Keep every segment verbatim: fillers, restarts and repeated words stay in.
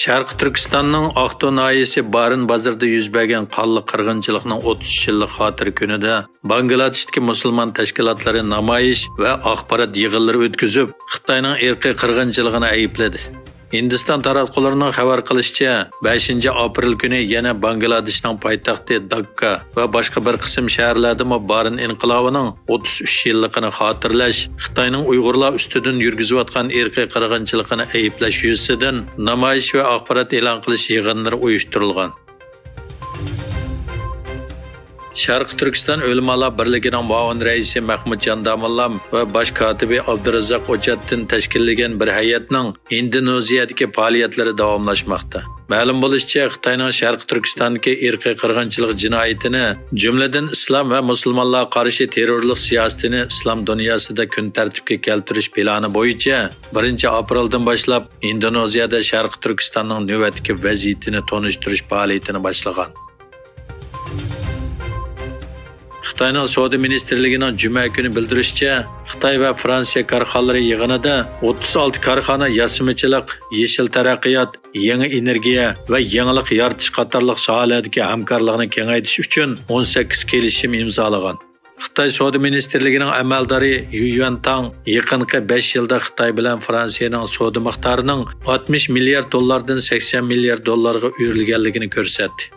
شەرقىي تۈركىستاننىڭ ئاقتۇ ناھىيەسى بارىن بازىرىدا يۈز بەرگەن قانلىق قىرغىنچىلىقنىڭ ئوتتۇز يىللىق خاتىرە كۈنىدە باڭگلادېشتىكى مۇسۇلمان تەشكىلاتلىرى نامايىش ۋە ئاخبارات يىغىنلىرى ئۆتكۈزۈپ، خىتاينىڭ ئىرقىي قىرغىنچىلىقىنى ئەيىبلىدى. ھىندىستان تاراتقۇلىرىنىڭ خەۋەر قىلىشىچە، بەشىنچى ئاپرېل كۈنى يەنە باڭگلادېشنىڭ پايتەختى داككا ۋە باشقا بىر قىسىم شەھەرلەردىمۇ بارىن ئىنقىلابىنىڭ ئوتتۇز ئۈچ يىللىقىنى خاتىرىلەش، خىتاينىڭ ئۇيغۇرلار ئۈستىدىن يۈرگۈزۈۋاتقان ئىرقىي قىرغىنچىلىقىنى ئەيىبلەش يۈزىسىدىن نامايىش ۋە ئاخبارات ئېلان قىلىش يىغىنلىرى ئۇيۇشتۇرۇلغان. شەرقىي تۈركىستان ئۆلىمالار بىرلىكىنىڭ مۇئاۋىن رەئىسى مەخمۇتجان داموللام ۋە باش كاتىپى ئابدۇرازاق ئوچاتتىن تەشكىللىگەن بىر ھەيئەتنىڭ ئىندونېزىيەدىكى پائالىيەتلىرى داۋاملاشماقتا. مەلۇم بولۇشىچە، خىتاينىڭ شەرقىي تۈركىستاندىكى ئىرقىي قىرغىنچىلىق جىنايىتىنى، جۈملىدىن ئىسلام ۋە مۇسۇلمانلارغا قارشى تېررورلۇق سىياسىتىنى ئىسلام دۇنياسىدا كۈن تەرتىپكە كەلتۈرۈش پىلانى بويىچە بىرىنچى ئاپرېلدىن باشلاپ ئىندونېزىيەدە شەرقىي تۈركىستاننىڭ نۆۋەتتىكى ۋەزىيىتىنى تونۇشتۇرۇش پائالىيىتىنى باشلىغان. خىتاينىڭ سودا مىنىستىرلىكىنىڭ جۈمە كۈنى بىلدۈرۈشىچە، خىتاي ۋە فرانسىيە كارخانىلىرى يىغىنىدا ئوتتۇز ئالتە كارخانا ياسىمىچىلىق، يېشىل تەرەققىيات، يېڭى ئېنېرگىيە ۋە يېڭىلىق يارىتىش قاتارلىق ساھەلەردىكى ھەمكارلىقنى كېڭەيتىش ئۈچۈن ئون سەككىز كېلىشىم ئىمزالىغان. خىتاي سودا مىنىستىرلىكىنىڭ ئەمەلدارى يۈ يۈەنتاڭ يېقىنقى بەش يىلدا خىتاي بىلەن فرانسىيەنىڭ سودا مىقدارىنىڭ ئاتمىش مىليارد دوللاردىن سەكسەن مىليارد دوللارغا ئۆرلىگەنلىكىنى كۆرسەتتى.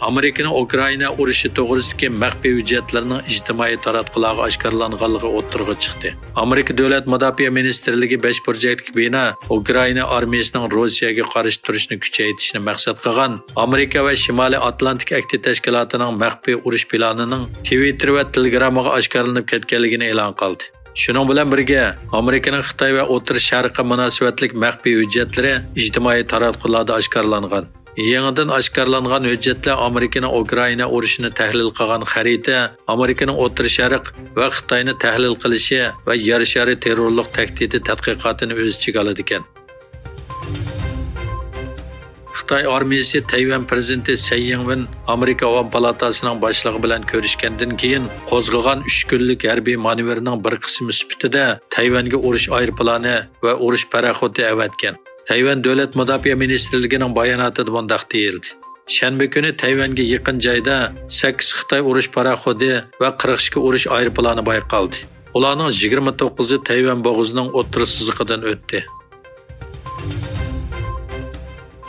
ئامېرىكىنىڭ ئۇكرائىنا ئۇرۇشى توغرىسىدىكى مەخپىي ھۆججەتلىرىنىڭ ئىجتىمائىي تاراتقۇلارغا ئاشكارىلانغانلىقى ئوتتۇرىغا چىقتى. ئامېرىكا دۆلەت مۇداپىئە مىنىستىرلىكى بەش بۇرجەكلىك بىنا ئۇكرائىنا ئارمىيىسىنىڭ روسىيەگە قارشى تۇرۇشنى كۈچەيتىشنى مەقسەت قىلغان ئامېرىكا ۋە شىمالىي ئاتلانتىك ئەھدى تەشكىلاتىنىڭ مەخپىي ئۇرۇش پىلانىنىڭ تىۋىتتېر ۋە تېلېگراممىغا ئاشكارىلىنىپ كەتكەنلىكىنى ئېلان قىلدى. شۇنىڭ بىلەن بىرگە، ئامېرىكىنىڭ خىتاي ۋە ئوتتۇرا شەرققە مۇناسىۋەتلىك مەخپىي ھۆججەتلىرى ئىجتىمائىي تاراتقۇلاردا ئاشكارىلانغان. يېڭىدىن ئاشكارىلانغان ھۆججەتلەر ئامېرىكىنىڭ ئۇكرائىنا ئۇرۇشىنى تەھلىل قىلغان خەرىتە، ئامېرىكىنىڭ ئوتتۇرا شەرق ۋە خىتاينى تەھلىل قىلىشى ۋە يەر شارى تېررورلۇق تەھدىتى تەتقىقاتىنى ئۆز ئىچىگە ئالىدىكەن. خىتاي ئارمىيىسى تەيۋەن پىرېزىدېنتى سەي يىڭۋېن ئامېرىكا ئاۋام پالاتاسىنىڭ باشلىقى بىلەن كۆرۈشكەندىن كېيىن قوزغىغان ئۈچ كۈنلۈك ھەربىي مانېۋىرنىڭ بىر قىسمى سۈپىتىدە تەيۋەنگە ئۇرۇش ئايروپىلانى ۋە ئۇرۇش پاراخوتى ئەۋەتكەن. تەيۋەن دۆلەت مۇداپىئە مىنىستىرلىكىنىڭ باياناتىدا مۇنداق دېيىلدى: شەنبە كۈنى تەيۋەنگە يېقىن جايدا سەككىز خىتاي ئۇرۇش پاراخوتى ۋە قىرىق ئىككى ئۇرۇش ئايروپىلانى بايقالدى. ئۇلارنىڭ يىگىرمە توققۇزى تەيۋەن بوغۇزىنىڭ ئوتتۇرا سىزىقىدىن ئۆتتى.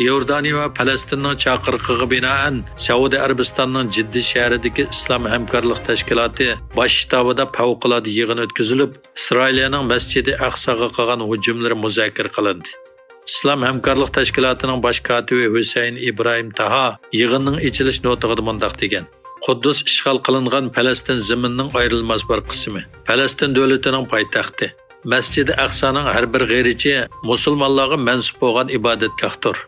ئىئوردانىيە ۋە پەلەستىننىڭ چاقىرىقىغا بىنائەن، سەئۇدى ئەرەبىستاننىڭ جىددە شەھىرىدىكى ئىسلام ھەمكارلىق تەشكىلاتى باش شتابىدا پەۋقۇلئاددە يىغىن ئۆتكۈزۈلۈپ، ئىسرائىلىيەنىڭ مەسچىدى ئەقساغا قىلغان ھۇجۇملىرى مۇزاكىرە قىلىندى. ئىسلام ھەمكارلىق تەشكىلاتىنىڭ باش كاتىپى ھۈسەيىن ئىبراھىم تاھا يىغىننىڭ ئېچىلىش نۇتقىدا مۇنداق دېگەن: قۇددۇس ئىشغال قىلىنغان پەلەستىن زېمىنىنىڭ ئايرىلماس بىر قىسمى، پەلەستىن دۆلىتىنىڭ پايتەختى. مەسچىدى ئەقسانىڭ ھەر بىر غېرىچى مۇسۇلمانلارغا مەنسۇپ بولغان ئىبادەتگاھتۇر.